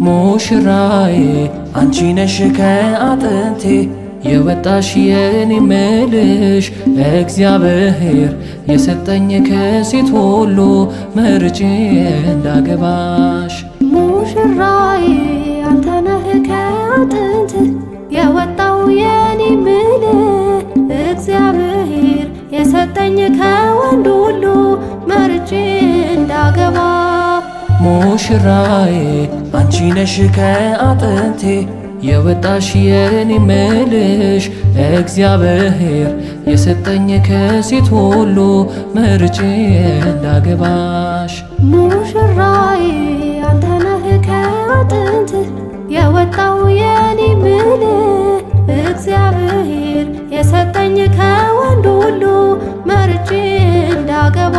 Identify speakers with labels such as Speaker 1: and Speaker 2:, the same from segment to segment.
Speaker 1: ሙሽራዬ አንቺ ነሽ ከአጥንቴ የወጣሽ የኔ ምልሽ እግዚአብሔር የሰጠኝ ከሴት ሁሉ መርጬ እንዳገባሽ።
Speaker 2: ሙሽራዬ አንተ ነህ ከአጥንት የወጣው የኔ ምልህ እግዚአብሔር የሰጠኝ ከወንድ ሁሉ መርጬ እንዳገባ።
Speaker 1: ሙሽራዬ አንቺ ነሽ ከአጥንቴ የወጣሽ የኔ ምልሽ እግዚአብሔር የሰጠኝ ከሴት ሁሉ መርጬ እንዳገባሽ።
Speaker 2: ሙሽራዬ አንተ ነህ ከአጥንት የወጣው የኔ ምልህ እግዚአብሔር የሰጠኝ ከወንድ ሁሉ መርጬ እንዳገባ።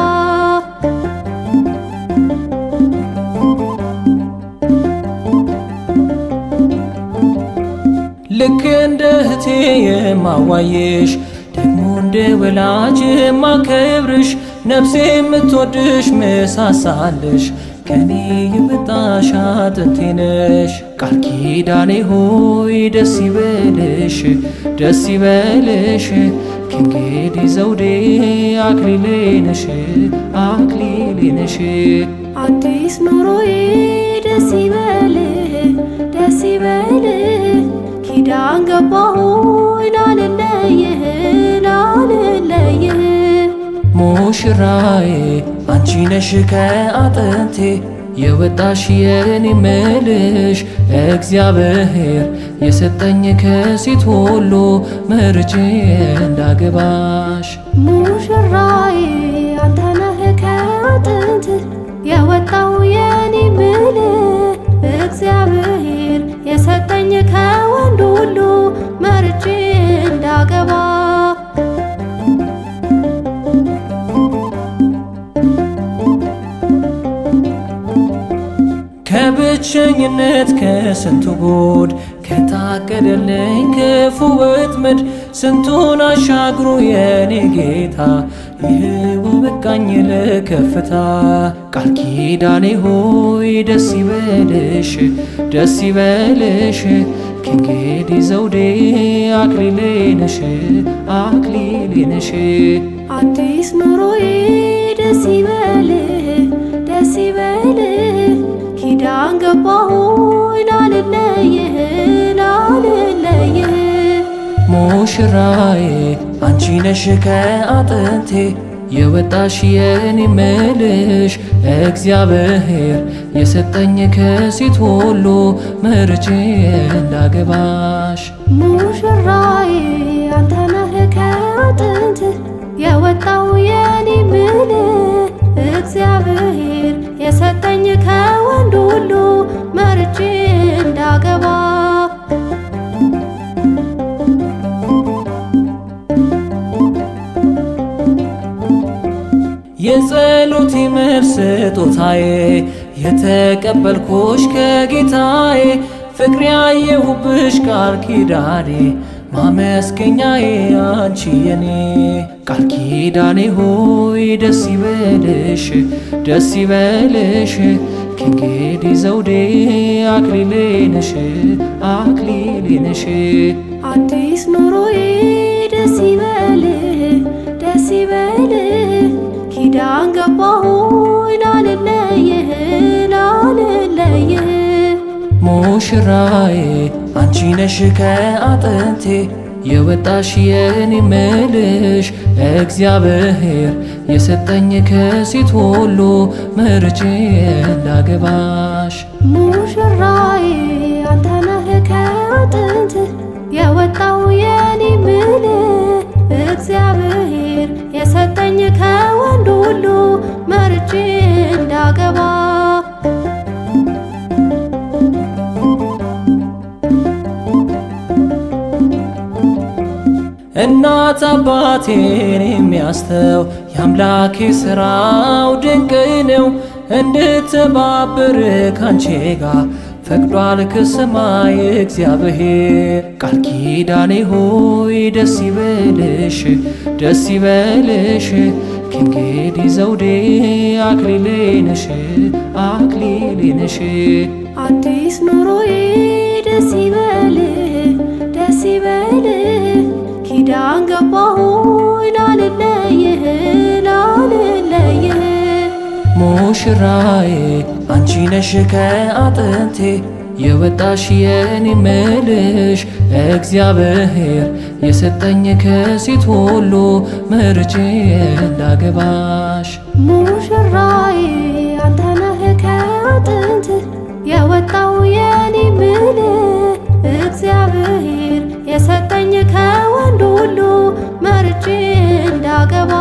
Speaker 1: ልክ እንደ እህቴ የማዋይሽ ደግሞ እንደ ወላጅ የማከብርሽ ነፍሴ የምትወድሽ ምሳሳልሽ ከኔ የወጣሽ አጥንቴ ነሽ። ቃል ኪዳኔ ሆይ ደስ ይበልሽ ደስ ይበልሽ ከእንግዲህ ዘውዴ አክሊሌ ነሽ አክሊሌ ነሽ።
Speaker 2: አዲስ ኑሮዬ ደስ ይበልህ ደስ ይበልህ ኪዳን ገባሁኝ ላልለይህ ላልለይህ።
Speaker 1: ሙሽራዬ አንቺ ነሽ ከአጥንቴ የወጣሽ የኔ ምልሽ እግዚአብሔር የሰጠኝ ከሴት ሁሉ መርጬ እንዳገባሽ።
Speaker 2: ሙሽራዬ አንተ ነህ ከአጥንት የወጣው የኔ ምልህ እግዚአብሔር የሰጠኝ ከወንድ ሁሉ መርጬ እንዳገባ።
Speaker 1: ከብቸኝነት ከስንቱ ጉድ ከታቀደልኝ ክፉ ወጥመድ ስንቱን አሻግሮ የኔ ጌታ ይህው በቃኝ ለከፍታ። ቃል ኪዳኔ ሆይ ደስ ይበልሽ ደስ ይበልሽ ከእንግዲህ ዘውዴ አክሊሌ ነሽ አክሊሌ ነሽ።
Speaker 2: አዲስ ኑሮዬ ደስ ይበልህ ደስ ይበልህ ኪዳን ገባሁኝ ላልለይህ ላልለይህ።
Speaker 1: ሙሽራዬ አንቺ ነሽ ከአጥንቴ የወጣሽ የኔ ምልሽ እግዚአብሔር የሰጠኝ ከሴት ሁሉ መርጬ እንዳገባሽ።
Speaker 2: ሙሽራዬ አንተ ነህ ከአጥንት የወጣው የኔ ምልህ እግዚአብሔር የሰጠኝ ከወንድ ሁሉ መርጬ እንዳገባ።
Speaker 1: የጸሎቴ መልስ ስጦታዬ የተቀበልኩሽ ከጌታዬ ፍቅር ያየሁብሽ ቃል ኪዳኔ ማመስገኛዬ አንቺ የኔ። ቃል ኪዳኔ ሆይ ደስ ይበልሽ ደስ ይበልሽ ከእንግዲህ ዘውዴ አክሊሌ ነሽ አክሊሌ ነሽ።
Speaker 2: አዲስ ኑሮዬ ደስ ይበልህ ደስ ይበልህ ኪዳን ገባሁኝ ላልለይህ ላልለይህ።
Speaker 1: ሙሽራዬ አንቺ ነሽ ከአጥንቴ የወጣሽ የኔ ምልሽ እግዚአብሔር የሰጠኝ ከሴት ሁሉ መርጬ እንዳገባሽ።
Speaker 2: ሙሽራዬ አንተ ነህ ከአጥንት የወጣው የኔ ምልህ እግዚአብሔር የሰጠኝ ከወንድ ሁሉ መርጬ እንዳገባ።
Speaker 1: እናት እናት አባቴን የሚያስተው የአምላኬ ሥራው ድንቅ ነው። እንድተባበር ካንቺ ጋር ፈቅዷል ከሰማይ እግዚአብሔር። ቃል ኪዳኔ ሆይ ደስ ይበልሽ ደስ ይበልሽ፣ ከእንግዲህ ዘውዴ አክሊሌ ነሽ አክሊሌ ነሽ።
Speaker 2: አዲስ ኑሮዬ ደስ ይበልህ ደስ ይበልህ፣ ኪዳን ገባሁኝ ላልለይህ ላልለይህ።
Speaker 1: ሙሽራዬ አንቺ ነሽ ከአጥንቴ የወጣሽ የኔ ምልሽ፣ እግዚአብሔር የሰጠኝ ከሴት ሁሉ መርጬ እንዳገባሽ።
Speaker 2: ሙሽራዬ አንተ ነህ ከአጥንት የወጣው የኔ ምልህ፣ እግዚአብሔር የሰጠኝ ከወንድ ሁሉ መርጬ እንዳገባ።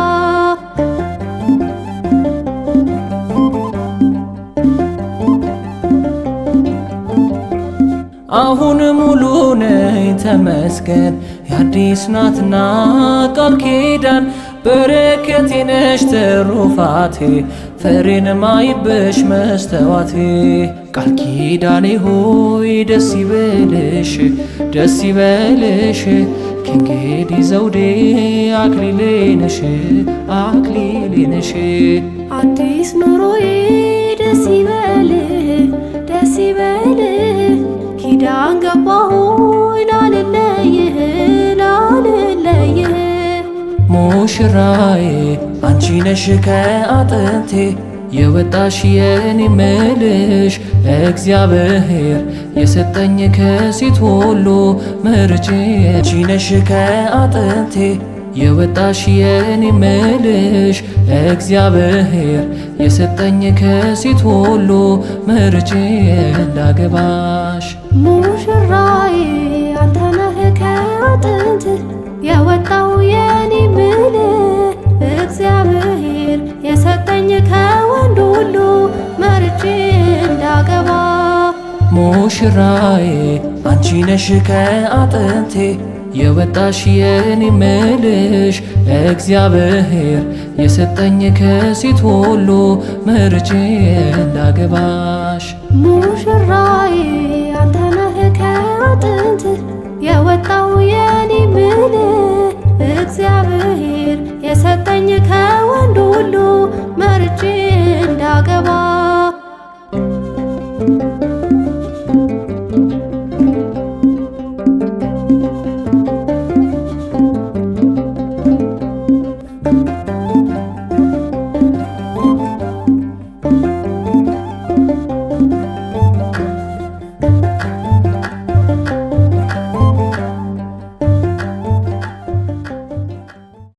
Speaker 1: አሁን ሙሉ ነኝ ተመስገን፣ የአዲስ ናትና ቃል ኪዳን፣ በረከቴ ነሽ ትሩፋቴ፣ ፍሬን ማይብሽ መስተዋቴ። ቃል ኪዳኔ ሆይ ደስ ይበልሽ ደስ ይበልሽ፣ ከእንግዲህ ዘውዴ አክሊሌ ነሽ አክሊሌ ነሽ።
Speaker 2: አዲስ ኑሮዬ ደስ ይበልህ ደስ ይበልህ፣ ኪዳን ገባሁኝ ላልለይህ ላልለይህ።
Speaker 1: ሙሽራዬ አንቺ ነሽ ከአጥንቴ የወጣሽ የኔ ምልሽ፣ እግዚአብሔር የሰጠኝ ከሴት ሁሉ መርጬ። አንቺ ነሽ ከአጥንቴ የወጣሽ የኔ ምልሽ፣ እግዚአብሔር የሰጠኝ ከሴት ሁሉ መርጬ እንዳገባሽ።
Speaker 2: ሙሽራዬ አንተ ነህ ከአጥንት የወጣው የኔ ምልህ፣ እግዚአብሔር የሰጠኝ ከወንድ ሁሉ መርጬ እንዳገባ።
Speaker 1: ሙሽራዬ አንቺ ነሽ ከአጥንቴ የወጣሽ የኔ ምልሽ፣ እግዚአብሔር የሰጠኝ ከሴት ሁሉ መርጬ እንዳገባሽ።
Speaker 2: ሙሽራዬ አንተ ነህ ከአጥንት የወጣው የኔ ምልህ፣ እግዚአብሔር የሰጠኝ